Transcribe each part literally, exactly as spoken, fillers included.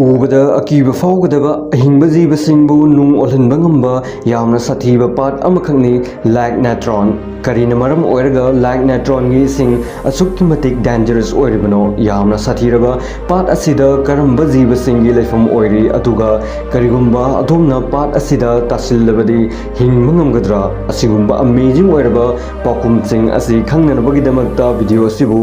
ꯎꯕꯗ ꯑꯀꯤꯕ ꯐꯥꯎꯒꯗꯕ ꯑꯍꯤꯡꯕ ꯖꯤꯕꯁꯤꯡꯕꯨ ꯅꯨꯡ ꯑꯣꯜꯍꯟꯕ ꯉꯝꯕ ꯌꯥꯝꯅ ꯁꯥꯊꯤꯕ ꯄꯥꯠ ꯑꯃꯈꯛꯅꯤ Lake Natron꯫ ꯀꯔꯤꯅ ꯃꯔꯝ ꯑꯣꯏꯔꯒ Lake Natronꯒꯤ ꯏꯁꯤꯡ ꯑꯁꯨꯛꯀꯤ ꯃꯇꯤꯛ dangerous ꯑꯣꯏꯔꯤꯕꯅꯣ? ꯌꯥꯝꯅ ꯁꯥꯊꯤꯔꯕ ꯄꯥꯠ ꯑꯁꯤꯗ ꯀꯔꯝꯕ ꯖꯤꯕꯁꯤꯡꯒꯤ ꯂꯩꯐꯝ ꯑꯣꯏꯔꯤ? ꯑꯗꯨꯒ ꯀꯔꯤꯒꯨꯝꯕ ꯑꯗꯣꯝꯅ ꯄꯥꯠ ꯑꯁꯤꯗ ꯇꯥꯁꯤꯜꯂꯕꯗꯤ ꯍꯤꯡꯕ ꯉꯝꯒꯗ꯭ꯔꯥ? ꯑꯁꯤꯒꯨꯝꯕ amazing ꯑꯣꯏꯔꯕ ꯄꯥꯎꯈꯨꯝꯁꯤꯡ ꯑꯁꯤ ꯈꯪꯅꯅꯕꯒꯤꯗꯃꯛꯇ video ꯑꯁꯤꯕꯨ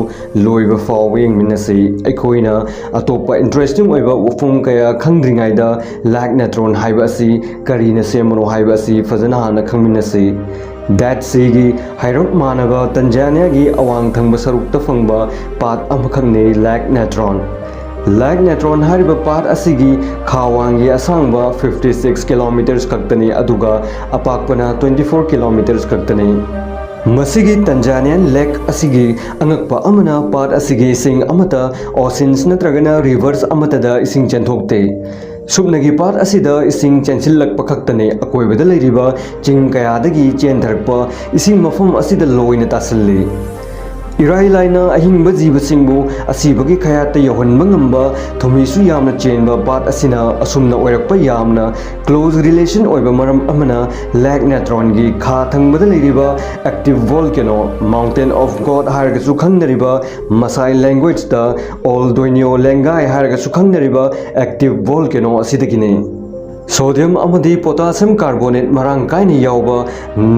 ꯂꯣꯏꯕ ꯐꯥꯎꯕ ꯌꯦꯡꯃꯤꯟꯅꯁꯤ꯫ ꯑꯩꯈꯣꯏꯅ ꯑꯇꯣꯞꯄ interesting ꯑꯣꯏꯕ ꯋꯥꯐꯝ ꯀꯌꯥ ꯈꯪꯗ꯭ꯔꯤꯉꯩꯗ Lake Natron ꯍꯥꯏꯕ ꯑꯁꯤ ꯀꯔꯤꯅ ꯁꯦꯝꯕꯅꯣ ꯍꯥꯏꯕ ꯑꯁꯤ ꯐꯖꯅ ꯍꯥꯟꯅ ꯈꯪꯃꯤꯟꯅꯁꯤ꯫ Dead Seaꯒꯤ ꯍꯩꯔꯞ ꯃꯥꯟꯅꯕ ꯇꯟꯖꯥꯅꯤꯌꯥꯒꯤ ꯑꯋꯥꯡ ꯊꯪꯕ ꯁꯔꯨꯛꯇ ꯐꯪꯕ ꯄꯥꯠ ꯑꯃꯈꯛꯅꯤ Lake Natron꯫ Lake Natron ꯍꯥꯏꯔꯤꯕ ꯄꯥꯠ ꯑꯁꯤꯒꯤ ꯈꯥ ꯋꯥꯡꯒꯤ ꯑꯁꯥꯡꯕ fifty six kilometers ꯈꯛꯇꯅꯤ, ꯑꯗꯨꯒ ꯑꯄꯥꯛꯄꯅ twenty four kilometers ꯈꯛꯇꯅꯤ꯫ ꯃꯁꯤꯒꯤ Tanzanian lake ꯑꯁꯤꯒꯤ ꯑꯉꯛꯄ ꯑꯃꯅ ꯄꯥꯠ ꯑꯁꯤꯒꯤ ꯏꯁꯤꯡ ꯑꯃꯠꯇ oceans ꯅꯠꯇ꯭ꯔꯒꯅ rivers ꯑꯃꯠꯇꯗ ꯏꯁꯤꯡ ꯆꯦꯟꯊꯣꯛꯇꯦ꯫ ꯁꯨꯞꯅꯒꯤ ꯄꯥꯠ ꯑꯁꯤꯗ ꯏꯁꯤꯡ ꯆꯦꯟꯁꯤꯜꯂꯛꯄ ꯈꯛꯇꯅꯤ, ꯑꯀꯣꯏꯕꯗ ꯂꯩꯔꯤꯕ ꯆꯤꯡ ꯀꯌꯥꯗꯒꯤ ꯆꯦꯟꯊꯔꯛꯄ ꯏꯁꯤꯡ ꯃꯐꯝ ꯑꯁꯤꯗ ꯂꯣꯏꯅ ꯇꯥꯁꯤꯜꯂꯤ꯫ ꯏꯔꯥꯏ ꯂꯥꯏꯅ ꯑꯍꯤꯡꯕ ꯖꯤꯕꯁꯤꯡꯕꯨ ꯑꯁꯤꯕꯒꯤ ꯈꯌꯥꯠꯇ ꯌꯧꯍꯟꯕ ꯉꯝꯕ ꯊꯨꯝꯍꯩꯁꯨ ꯌꯥꯝꯅ ꯆꯦꯟꯕ ꯄꯥꯠ ꯑꯁꯤꯅ ꯑꯁꯨꯝꯅ ꯑꯣꯏꯔꯛꯄ ꯌꯥꯝꯅ close relation ꯑꯣꯏꯕ ꯃꯔꯝ ꯑꯃꯅ Lake Natronꯒꯤ ꯈꯥ ꯊꯪꯕꯗ ꯂꯩꯔꯤꯕ active volcano, Mountain of God ꯍꯥꯏꯔꯒꯁꯨ ꯈꯪꯅꯔꯤꯕ Maasai languageꯇ Ol Doinyo Lengai ꯍꯥꯏꯔꯒꯁꯨ ꯈꯪꯅꯔꯤꯕ active volcano ꯑꯁꯤꯗꯒꯤꯅꯤ꯫ Sodium ꯑꯃꯗꯤ potassium carbonate ꯃꯔꯥꯡ ꯀꯥꯏꯅ ꯌꯥꯎꯕ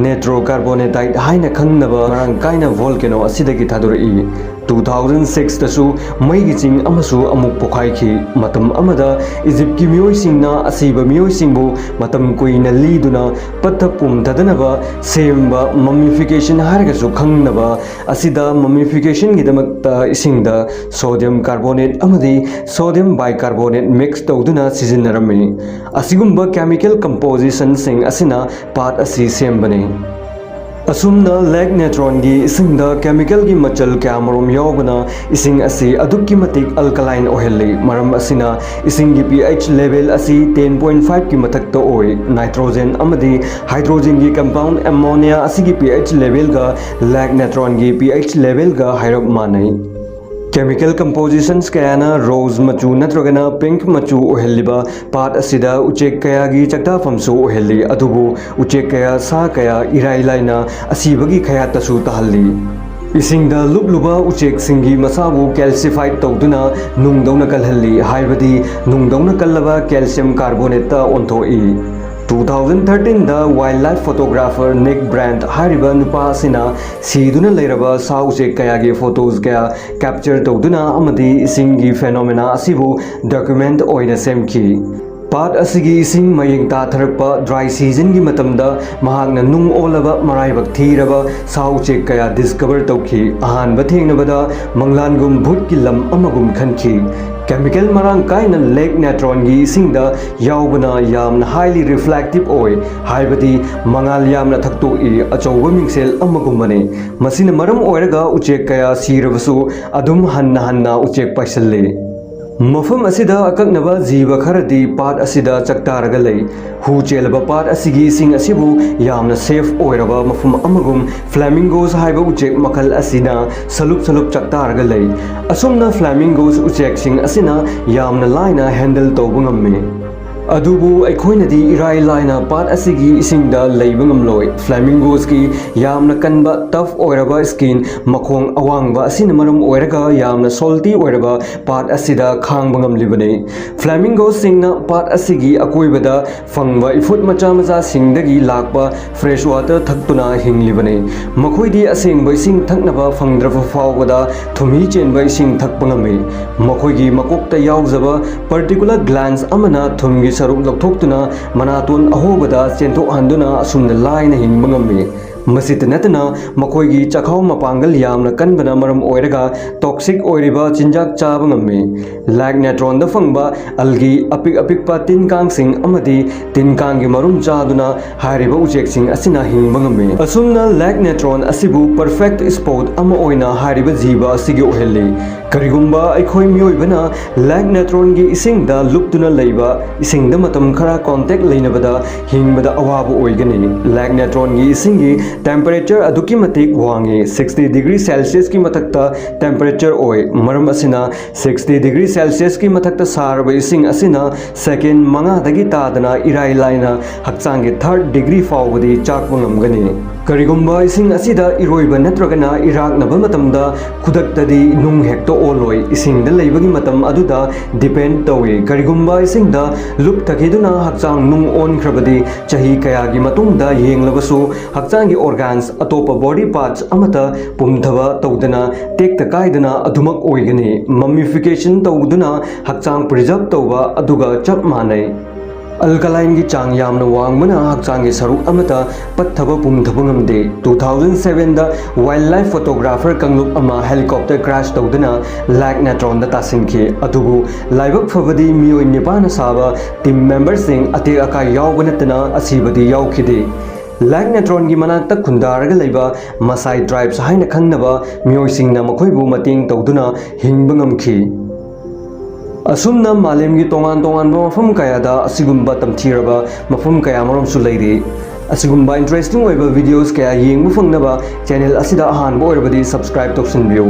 natrocarbonatite ꯍꯥꯏꯅ ꯈꯪꯅꯕ ꯃꯔꯥꯡ ꯀꯥꯏꯅ volcano ꯑꯁꯤꯗꯒꯤ ꯊꯥꯗꯣꯔꯛꯏ꯫ Two thousand sixꯇꯁꯨ ꯃꯩꯒꯤ ꯆꯤꯡ ꯑꯃꯁꯨ ꯑꯃꯨꯛ ꯄꯣꯈꯥꯏꯈꯤ꯫ ꯃꯇꯝ ꯑꯃꯗ ꯏꯖꯤꯞꯀꯤ ꯃꯤꯑꯣꯏꯁꯤꯡꯅ ꯑꯁꯤꯕ ꯃꯤꯑꯣꯏꯁꯤꯡꯕꯨ ꯃꯇꯝ ꯀꯨꯏꯅ ꯂꯤꯗꯨꯅ ꯄꯠꯊ ꯄꯨꯝꯊꯗꯅꯕ ꯁꯦꯝꯕ mummification ꯍꯥꯏꯔꯒꯁꯨ ꯈꯪꯅꯕ ꯑꯁꯤꯗ mummificationꯒꯤꯗꯃꯛꯇ ꯏꯁꯤꯡꯗ sodium carbonate ꯑꯃꯗꯤ sodium bicarbonate mix ꯇꯧꯗꯨꯅ ꯁꯤꯖꯤꯟꯅꯔꯝꯃꯤ꯫ ꯑꯁꯤꯒꯨꯝꯕ chemical compositionꯁꯤꯡ ꯑꯁꯤꯅ ꯄꯥꯠ ꯑꯁꯤ ꯁꯦꯝꯕꯅꯤ꯫ ꯑꯁꯨꯝꯅ Lake Natronꯒꯤ ꯏꯁꯤꯡꯗ chemicalꯒꯤ ꯃꯆꯜ ꯀꯌꯥꯃꯔꯨꯝ ꯌꯥꯎꯕꯅ ꯏꯁꯤꯡ ꯑꯁꯤ ꯑꯗꯨꯛꯀꯤ ꯃꯇꯤꯛ alkaline ꯑꯣꯏꯍꯜꯂꯤ꯫ ꯃꯔꯝ ꯑꯁꯤꯅ ꯏꯁꯤꯡꯒꯤ pH level ꯑꯁꯤ ten point fiveꯀꯤ ꯃꯊꯛꯇ ꯑꯣꯏ꯫ Nitrogen ꯑꯃꯗꯤ hydrogenꯒꯤ compound ammonia ꯑꯁꯤꯒꯤ pH levelꯒ Lake Natronꯒꯤ pH levelꯒ ꯍꯥꯏꯔꯞ ꯃꯥꯟꯅꯩ꯫ Chemical compositions ꯀꯌꯥꯅ rose ꯃꯆꯨ ꯅꯠꯇ꯭ꯔꯒꯅ pink ꯃꯆꯨ ꯑꯣꯏꯍꯜꯂꯤꯕ ꯄꯥꯠ ꯑꯁꯤꯗ ꯎꯆꯦꯛ ꯀꯌꯥꯒꯤ ꯆꯥꯛꯇꯥꯐꯝꯁꯨ ꯑꯣꯏꯍꯜꯂꯤ꯫ ꯑꯗꯨꯕꯨ ꯎꯆꯦꯛ ꯀꯌꯥ, ꯁꯥ ꯀꯌꯥ ꯏꯔꯥꯏ ꯂꯥꯏꯅ ꯑꯁꯤꯕꯒꯤ ꯈꯌꯥꯠꯇꯁꯨ ꯇꯥꯍꯜꯂꯤ꯫ ꯏꯁꯤꯡꯗ ꯂꯨꯞꯂꯨꯕ ꯎꯆꯦꯛꯁꯤꯡꯒꯤ ꯃꯁꯥꯕꯨ calcified ꯇꯧꯗꯨꯅ ꯅꯨꯡꯗꯧꯅ ꯀꯜꯍꯜꯂꯤ, ꯍꯥꯏꯕꯗꯤ ꯅꯨꯡꯗꯧꯅ ꯀꯜꯂꯕ calcium carbonate ꯇ ꯑꯣꯟꯊꯣꯛꯏ꯫ Two thousand thirteen ꯗ wildlife photographer Nick Brandt ꯍꯥꯏꯔꯤꯕ ꯅꯨꯄꯥ ꯑꯁꯤꯅ ꯁꯤꯗꯨꯅ ꯂꯩꯔꯕ ꯁꯥ ꯎꯆꯦꯛ ꯀꯌꯥꯒꯤ photos ꯀꯌꯥ capture ꯇꯧꯗꯨꯅ ꯑꯃꯗꯤ ꯏꯁꯤꯡꯒꯤ phenomena ꯑꯁꯤꯕꯨ document ꯑꯣꯏꯅ ꯁꯦꯝꯈꯤ꯫ ꯄꯥꯠ ꯑꯁꯤꯒꯤ ꯏꯁꯤꯡ ꯃꯌꯦꯡ ꯇꯥꯊꯔꯛꯄ dry season ꯒꯤ ꯃꯇꯝꯗ ꯃꯍꯥꯛꯅ ꯅꯨꯡ ꯑꯣꯜꯂꯕ ꯃꯔꯥꯏꯕꯛ ꯊꯤꯔꯕ ꯁꯥ ꯎꯆꯦꯛ ꯀꯌꯥ discover ꯇꯧꯈꯤ꯫ ꯑꯍꯥꯟꯕ ꯊꯦꯡꯅꯕꯗ ꯃꯪꯂꯥꯟꯒꯨꯝ ꯚꯨꯠꯀꯤ ꯂꯝ ꯑꯃꯒꯨꯝ ꯈꯟꯈꯤ꯫ Chemical ꯃꯔꯥꯡ ꯀꯥꯏꯅ Lake Natron ꯒꯤ ꯏꯁꯤꯡꯗ ꯌꯥꯎꯕꯅ ꯌꯥꯝꯅ highly reflective ꯑꯣꯏ, ꯍꯥꯏꯕꯗꯤ ꯃꯉꯥꯜ ꯌꯥꯝꯅ ꯊꯛꯇꯣꯛꯏ, ꯑꯆꯧꯕ ꯃꯤꯡꯁꯦꯜ ꯑꯃꯒꯨꯝꯕꯅꯤ꯫ ꯃꯁꯤꯅ ꯃꯔꯝ ꯑꯣꯏꯔꯒ ꯎꯆꯦꯛ ꯀꯌꯥ ꯁꯤꯔꯕꯁꯨ ꯑꯗꯨꯝ ꯍꯟꯅ ꯍꯟꯅ ꯎꯆꯦꯛ ꯄꯥꯏꯁꯤꯜꯂꯤ꯫ ꯃꯐꯝ ꯑꯁꯤꯗ ꯑꯀꯛꯅꯕ ꯖꯤꯕ ꯈꯔꯗꯤ ꯄꯥꯠ ꯑꯁꯤꯗ ꯆꯥꯛꯇꯥꯔꯒ ꯂꯩ꯫ ꯍꯨ ꯆꯦꯜꯂꯕ ꯄꯥꯠ ꯑꯁꯤꯒꯤ ꯏꯁꯤꯡ ꯑꯁꯤꯕꯨ ꯌꯥꯝꯅ safe ꯑꯣꯏꯔꯕ ꯃꯐꯝ ꯑꯃꯒꯨꯝ flamingos ꯍꯥꯏꯕ ꯎꯆꯦꯛ ꯃꯈꯜ ꯑꯁꯤꯅ ꯁꯂꯨꯞ ꯁꯂꯨꯞ ꯆꯥꯛꯇꯥꯔꯒ ꯂꯩ꯫ ꯑꯁꯨꯝꯅ flamingos ꯎꯆꯦꯛꯁꯤꯡ ꯑꯁꯤꯅ ꯌꯥꯝꯅ ꯂꯥꯏꯅ handle ꯇꯧꯕ ꯉꯝꯃꯤ꯫ ꯑꯗꯨꯕꯨ ꯑꯩꯈꯣꯏꯅꯗꯤ ꯏꯔꯥꯏ ꯂꯥꯏꯅ ꯄꯥꯠ ꯑꯁꯤꯒꯤ ꯏꯁꯤꯡꯗ ꯂꯩꯕ ꯉꯝꯂꯣꯏ꯫ Flamingos ꯀꯤ ꯌꯥꯝꯅ ꯀꯟꯕ tough ꯑꯣꯏꯔꯕ skin, ꯃꯈꯣꯡ ꯑꯋꯥꯡꯕ ꯑꯁꯤꯅ ꯃꯔꯝ ꯑꯣꯏꯔꯒ ꯌꯥꯝꯅ salty ꯑꯣꯏꯔꯕ ꯄꯥꯠ ꯑꯁꯤꯗ ꯈꯥꯡꯕ ꯉꯝꯂꯤꯕꯅꯤ꯫ Flamingos ꯁꯤꯡꯅ ꯄꯥꯠ ꯑꯁꯤꯒꯤ ꯑꯀꯣꯏꯕꯗ ꯐꯪꯕ ꯏꯐꯨꯠ ꯃꯆꯥ ꯃꯆꯥꯁꯤꯡꯗꯒꯤ ꯂꯥꯛꯄ fresh water ꯊꯛꯇꯨꯅ ꯍꯤꯡꯂꯤꯕꯅꯤ꯫ ꯃꯈꯣꯏꯗꯤ ꯑꯁꯦꯡꯕ ꯏꯁꯤꯡ ꯊꯛꯅꯕ ꯐꯪꯗ꯭ꯔꯕ ꯐꯥꯎꯕꯗ ꯊꯨꯝꯍꯤ ꯆꯦꯟꯕ ꯏꯁꯤꯡ ꯊꯛꯄ ꯉꯝꯃꯤ꯫ ꯃꯈꯣꯏꯒꯤ ꯃꯀꯣꯛꯇ ꯌꯥꯎꯖꯕ particular glands ꯑꯃꯅ ꯊꯨꯝꯒꯤ ꯁꯔꯨꯛ ꯂꯧꯊꯣꯛꯇꯨꯅ ꯃꯅꯥꯇꯣꯟ ꯑꯍꯣꯕꯗ ꯆꯦꯟꯊꯣꯛꯍꯟꯗꯨꯅ ꯑꯁꯨꯝꯅ ꯂꯥꯏꯅ ꯍꯤꯡꯕ ꯉꯝꯃꯤ꯫ ꯃꯁꯤꯇ ꯅꯠꯇꯅ ꯃꯈꯣꯏꯒꯤ ꯆꯥꯛꯈꯥꯎ ꯃꯄꯥꯡꯒꯜ ꯌꯥꯝꯅ ꯀꯟꯕꯅ ꯃꯔꯝ ꯑꯣꯏꯔꯒ toxic ꯑꯣꯏꯔꯤꯕ ꯆꯤꯟꯖꯥꯛ ꯆꯥꯕ ꯉꯝꯃꯤ꯫ Lake Natron ꯗ ꯐꯪꯕ algae, ꯑꯄꯤꯛ ꯑꯄꯤꯛꯄ ꯇꯤꯟ ꯀꯥꯡꯁꯤꯡ ꯑꯃꯗꯤ ꯇꯤꯟ ꯀꯥꯡꯒꯤ ꯃꯔꯨꯝ ꯆꯥꯗꯨꯅ ꯍꯥꯏꯔꯤꯕ ꯎꯆꯦꯛꯁꯤꯡ ꯑꯁꯤꯅ ꯍꯤꯡꯕ ꯉꯝꯃꯤ꯫ ꯑꯁꯨꯝꯅ Lake Natron ꯑꯁꯤꯕꯨ perfect sport ꯑꯃ ꯑꯣꯏꯅ ꯍꯥꯏꯔꯤꯕ ꯖꯤꯕ ꯑꯁꯤꯒꯤ ꯑꯣꯏꯍꯜꯂꯤ꯫ ꯀꯔꯤꯒꯨꯝꯕ ꯑꯩꯈꯣꯏ ꯃꯤꯑꯣꯏꯕꯅ Lake Natron ꯒꯤ ꯏꯁꯤꯡꯗ ꯂꯨꯞꯇꯨꯅ ꯂꯩꯕ ꯏꯁꯤꯡꯗ ꯃꯇꯝ ꯈꯔ contact ꯂꯩꯅꯕꯗ ꯍꯤꯡꯕꯗ ꯑꯋꯥꯕ ꯑꯣꯏꯒꯅꯤ꯫ Lake Natron ꯒꯤ ꯏꯁꯤꯡꯒꯤ Temperature ꯑꯗꯨꯛꯀꯤ ꯃꯇꯤꯛ ꯋꯥꯡꯉꯤ, sixty degree Celsius ꯀꯤ ꯃꯊꯛꯇ temperature ꯑꯣꯏ꯫ ꯃꯔꯝ ꯑꯁꯤꯅ sixty degree Celsius ꯀꯤ ꯃꯊꯛꯇ ꯁꯥꯔꯕ ꯏꯁꯤꯡ ꯑꯁꯤꯅ second ꯃꯉꯥꯗꯒꯤ ꯇꯥꯗꯅ ꯏꯔꯥꯏ ꯂꯥꯏꯅ ꯍꯛꯆꯥꯡꯒꯤ third degree ꯐꯥꯎꯕꯗꯤ ꯆꯥꯛꯄ ꯉꯝꯒꯅꯤ꯫ ꯀꯔꯤꯒꯨꯝꯕ ꯏꯁꯤꯡ ꯑꯁꯤꯗ ꯏꯔꯣꯏꯕ ꯅꯠꯇ꯭ꯔꯒꯅ ꯏꯔꯥꯛꯅꯕ ꯃꯇꯝꯗ ꯈꯨꯗꯛꯇꯗꯤ ꯅꯨꯡ ꯍꯦꯛꯇ ꯑꯣꯜꯂꯣꯏ꯫ ꯏꯁꯤꯡꯗ ꯂꯩꯕꯒꯤ ꯃꯇꯝ ꯑꯗꯨꯗ depend ꯇꯧꯏ꯫ ꯀꯔꯤꯒꯨꯝꯕ ꯏꯁꯤꯡꯗ ꯂꯨꯞꯊꯈꯤꯗꯨꯅ ꯍꯛꯆꯥꯡ ꯅꯨꯡ ꯑꯣꯟꯈ꯭ꯔꯕꯗꯤ ꯆꯍꯤ ꯀꯌꯥꯒꯤ ꯃꯇꯨꯡꯗ ꯌꯦꯡꯂꯕꯁꯨ ꯍꯛꯆꯥꯡꯒꯤ organs, ꯑꯇꯣꯞꯄ body parts ꯑꯃꯠꯇ ꯄꯨꯝꯊꯕ ꯇꯧꯗꯅ ꯇꯦꯛꯇ ꯀꯥꯏꯗꯅ ꯑꯗꯨꯃꯛ ꯑꯣꯏꯒꯅꯤ꯫ Mummification ꯇꯧꯗꯨꯅ ꯍꯛꯆꯥꯡ preserve ꯇꯧꯕ ꯑꯗꯨꯒ ꯆꯞ ꯃꯥꯟꯅꯩ꯫ Alkaline ꯒꯤ ꯆꯥꯡ ꯌꯥꯝꯅ ꯋꯥꯡꯕꯅ ꯍꯛꯆꯥꯡꯒꯤ ꯁꯔꯨꯛ ꯑꯃꯠꯇ ꯄꯠꯊꯕ ꯄꯨꯝꯊꯕ ꯉꯝꯗꯦ꯫ Two thousand seven ꯗ wildlife photographer ꯀꯥꯡꯂꯨꯞ ꯑꯃ helicopter crash ꯇꯧꯗꯨꯅ Lake Natron ꯗ ꯇꯥꯁꯤꯟꯈꯤ꯫ ꯑꯗꯨꯕꯨ ꯂꯥꯏꯕꯛ ꯐꯕꯗꯤ ꯃꯤꯑꯣꯏ ꯅꯤꯄꯥꯟꯅ ꯁꯥꯕ team member ꯁꯤꯡ ꯑꯇꯦꯛ ꯑꯀꯥꯏ ꯌꯥꯎꯕ ꯅꯠꯇꯅ ꯑꯁꯤꯕꯗꯤ ꯌꯥꯎꯈꯤꯗꯦ꯫ Lake Natron ꯒꯤ ꯃꯅꯥꯛꯇ ꯈꯨꯟꯗꯥꯔꯒ ꯂꯩꯕ Maasai tribes ꯍꯥꯏꯅ ꯈꯪꯅꯕ ꯃꯤꯑꯣꯏꯁꯤꯡꯅ ꯃꯈꯣꯏꯕꯨ ꯃꯇꯦꯡ ꯇꯧꯗꯨꯅ ꯍꯤꯡꯕ ꯉꯝꯈꯤ꯫ ꯑꯁꯨꯝꯅ ꯃꯥꯂꯦꯝꯒꯤ ꯇꯣꯉꯥꯟ ꯇꯣꯉꯥꯟꯕ ꯃꯐꯝ ꯀꯌꯥꯗ ꯑꯁꯤꯒꯨꯝꯕ ꯇꯝꯊꯤꯔꯕ ꯃꯐꯝ ꯀꯌꯥ ꯃꯔꯨꯝꯁꯨ ꯂꯩꯔꯤ꯫ ꯑꯁꯤꯒꯨꯝꯕ interesting ꯑꯣꯏꯕ videos ꯀꯌꯥ ꯌꯦꯡꯕ ꯐꯪꯅꯕ channel ꯑꯁꯤꯗ ꯑꯍꯥꯟꯕ ꯑꯣꯏꯔꯕꯗꯤ subscribe ꯇꯧꯁꯤꯟꯕꯤꯌꯨ꯫